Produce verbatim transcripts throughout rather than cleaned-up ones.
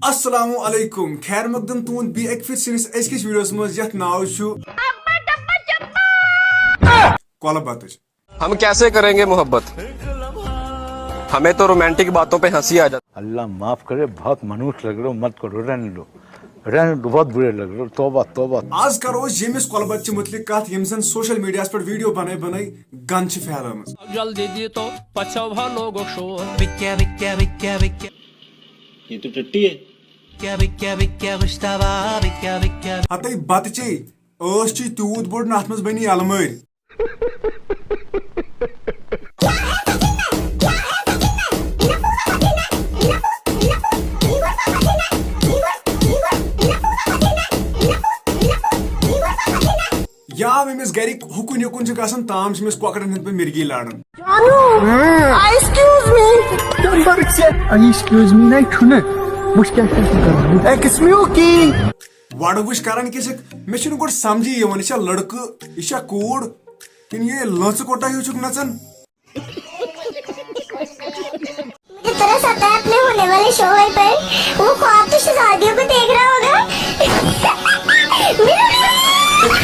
السلام علیکم، خیر مقدم تُہُنٛد بیٚیہِ اَکہِ پھِرِ سٲنِس أزکِس ویڈیوَس منٛز، یَتھ ناو چھُ کۄلہٕ بَتٕچ۔ ہم کیسے کریں گے محبت؟ ہمیں تو رومانٹک باتوں پہ ہنسی آ جاتی۔ اللہ معاف کرے، بہت منحوس لگ رہے ہو، مت کرو، رہنے دو، رہنے دو، بہت برے لگ رہے ہو، توبہ توبہ۔ آز کرو أسۍ ییٚمِس کۄلہٕ بَتہٕ چہِ مُتعلِق کَتھ، ییٚمۍ زَن سوشل میڈیاہَس پٮ۪ٹھ ویڈیو بَنٲے بَنٲے گَن چھِ پھیلٲمٕژ۔ جلدی دی تو پچھو لوگو شور۔ یہ تو ٹٹی ہے۔ ہَتَے بَتہٕ چے، ٲس چھِ تیوٗت بوٚڑ نہٕ اَتھ منٛز بَنی اَلمٲرۍ۔ یا ییٚمِس گرِکۍ ہُکُن یُکُن چھِ گژھان، تام چھِ أمِس کۄکرن ہٕنٛدۍ پٲٹھۍ مرگی لاران۔ Excuse me. تم بر ژےٚ ایکسکیوز می نَے چھُنہٕ۔ وٕچھ کیٛاہ چھُ کران۔ ایکسکیوز کی۔ وۄڑٕ وٕچھ کران کیٛاہ چھِکھ؟ مےٚ چھُنہٕ گۄڈٕ سمجھی یِوان، یہِ چھا لڑکہٕ، یہِ چھا کوٗر، کِنہٕ یہِ لٲنٛژٕ کوٹا ہیوٗ چھُکھ نژان؟ مجھے ترس آتا ہے اپنے ہونے والے شوہر پر۔ وہ خواب تو شہزادیوں کو دیکھ رہا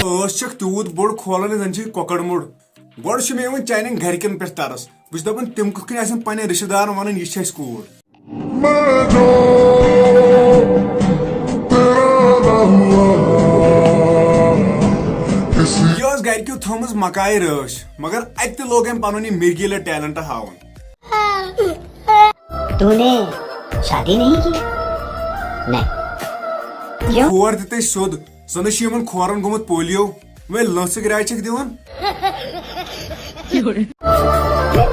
ہوگا۔ ٲس چھکھ تیوٗت بوٚڑ کھولان، زن چھِ کۄکر موٚڑ۔ گۄڈٕ چھُ مےٚ یِوان چانٮ۪ن گرِکٮ۪ن پٮ۪ٹھ ترس۔ بہٕ چھُس دپان، تِم کِتھ کٔنۍ آسن پننٮ۪ن رشتہٕ دارن ونان، یہِ چھِ اَسہِ کوٗر۔ یہِ ٲس گرِکیو تھٲومٕژ مکایہِ رٲچھ، مگر اتہِ تہِ لوگ أمۍ پنُن یہِ مرگیٖلہٕ ٹیلنٹ ہاوُن۔ तूने शादी नहीं की? नहीं। کھور دِتَے سیوٚد، زَن چھُ یِمَن کھورَن گوٚمُت پولیو۔ وۄنۍ لٔژھ گرٛاے چھَکھ دِوان۔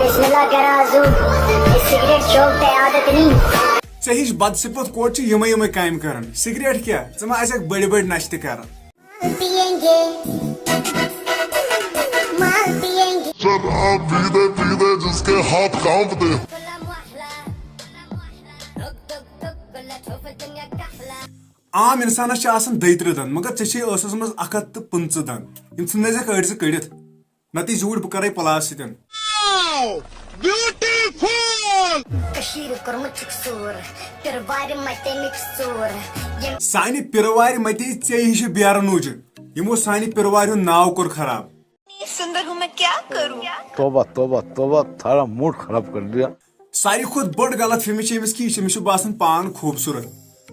بسم اللہ کرا زو، سگریٹ شوق تے عادت نہیں۔ ژےٚ ہِش بدصفت کوٹ چھِ یِمَے یِمَے کامہِ کران۔ سگریٹ کیٛاہ؟ ژٕ ما آسَکھ بٔڑۍ بٔڑۍ نَشہِ تہِ کران؟ مال پیئیں گے، مال پیئیں گے۔ شراب پیتے پیتے جس کے ہاتھ کانپتے۔ عام انسانس چھِ آسان دۄیہِ ترٕٛہ دند، مگر ژےٚ چھے ٲسس منٛز اکھ ہتھ تہٕ پٕنٛژٕہ دند۔ یِم ژھٕننٲوزٮ۪کھ أڑۍ زٕ کٔڑِتھ، نتہٕ یہِ زیوٗٹھ بہٕ کرے پلاس سۭتۍ۔ کشیر کرمچک سور، تر وارِ متے مکس ژور۔ سانہِ پیرٕ وارِ متے ژےٚ ہِشہِ بیرٕ نوٗجہِ، یِمو سانہِ پیرٕ وارِ ہُنٛد ناو کوٚر خراب۔ سندر ہوں میں کیا کروں؟ توبہ توبہ توبہ، تھارا موڈ خراب کر دیا۔ ساروی کھۄتہٕ بٔڑ غلط فہمی چھِ أمِس کہِ یہِ چھِ، أمِس چھُ باسان پان خوٗبصوٗرت۔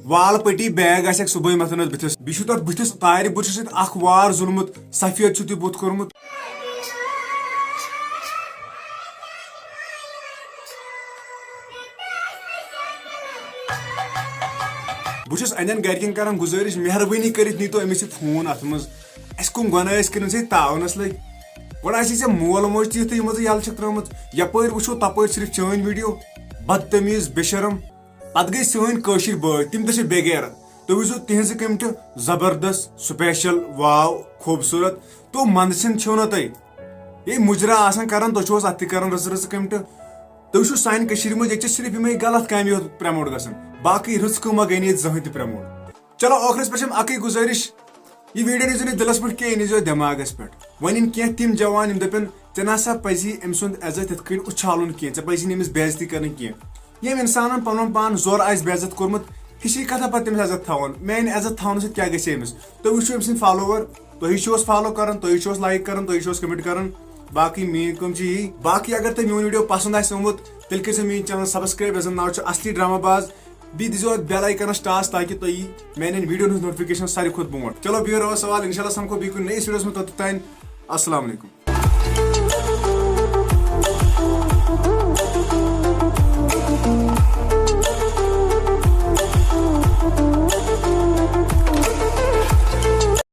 وال پٔٹی بیگ آسہِ اکھ صُبحٲے مَتھُن حظ بٕتھِس۔ بیٚیہِ چھُ تَتھ بٕتھِس تارِ بُتھِس سۭتۍ اکھ وار زُلمُت، سفید چھُ تہِ بُتھ کوٚرمُت۔ بہٕ چھُس اَنٮ۪ن گرِکٮ۪ن کران گُزٲرِش، مہربٲنی کٔرِتھ نیٖتو أمِس یہِ فون اَتھٕ منٛز۔ اَسہِ کٕم گۄناہ ٲسۍ کٔرمٕتۍ ژےٚ تاونَس لٔگۍ؟ گۄڈٕ آسی ژےٚ مول موج تہِ یُتھُے یِمو ژٕ یَلہٕ چھَکھ ترٛٲومٕژ۔ یَپٲرۍ وٕچھو تَپٲرۍ صرف چٲنۍ ویٖڈیو۔ بدتمیٖز، بے شرم۔ پتہٕ گٔے سٲنۍ کٲشِر بٲے، تِم تہِ چھِ بے غیرت۔ تُہۍ وٕچھزیو تِہنٛزٕ کمٹہٕ زبردست، سپیشل، واو، خوٗبصوٗرت۔ تو منٛدٕ چھِنہٕ چھِو نہ تُہۍ۔ یے مُجرا آسان کران، تُہۍ چھِو حظ اتھ تہِ کران رٕژٕ رٕژٕ کمٹہٕ۔ تُہۍ وٕچھِو سانہِ کٔشیٖرِ منٛز، ییٚتہِ چھِ صرف یِمے غلط کامہِ یوت پرموٹ گژھان، باقٕے رٕژ کٲمہ گٔے نہٕ ییٚتہِ زٕہٕنۍ تہِ پرموٹ۔ چلو، ٲخرس پٮ۪ٹھ چھم اکٕے گُزٲرِش، یہِ ویڈیو نیٖزیو نہٕ دِلس پٮ۪ٹھ کینٛہہ، یہِ نیٖزیو دٮ۪ماغس پٮ۪ٹھ۔ وۄنۍ یِن کینٛہہ تِم جوان، یِم دپن، ژےٚ نسا پزی أمۍ سُنٛد عزت یِتھ کٔنۍ اُچھالُن کینٛہہ، ژےٚ پزی نہٕ أمِس بے عزتی کرٕنۍ کینٛہہ۔ ییٚمۍ انسانن پنُن پان زورٕ آسہِ بے عزت کوٚرمُت، ہِشی کتھا پتہٕ تٔمِس عزت تھاوان۔ میانہِ عزت تھاونہٕ سۭتۍ کیٛاہ گژھِ أمِس؟ تُہۍ وٕچھِو أمۍ سٕنٛدۍ فالوور، تُہی چھِو حظ فالو کران، تُہی چھِو حظ لایک کران، تُہی چھِو حظ کمنٹ کران۔ باقٕے میٲنۍ کٲم چھِ یی۔ باقٕے اگر تۄہہِ میون ویڈیو پسند آسہِ آمُت، تیٚلہِ کٔرۍزیو میٲنۍ چینل سبسکرایب، یَتھ زن ناو چھُ اصلی ڈرامہ باز۔ بیٚیہِ دیٖزیو اَتھ بیل آیکنس ٹاس تاکہِ تۄہہِ یی میانٮ۪ن ویڈیون ہٕنٛز نوٹفکیشن ساروی کھۄتہٕ برونٛٹھ۔ چلو بِہِو رۄبس حوالہٕ، انشاءاللہ سمکھو بیٚیہِ کُنہِ نٔیِس ویڈیوس منٛز، توٚتتھ تام السلام علیکم۔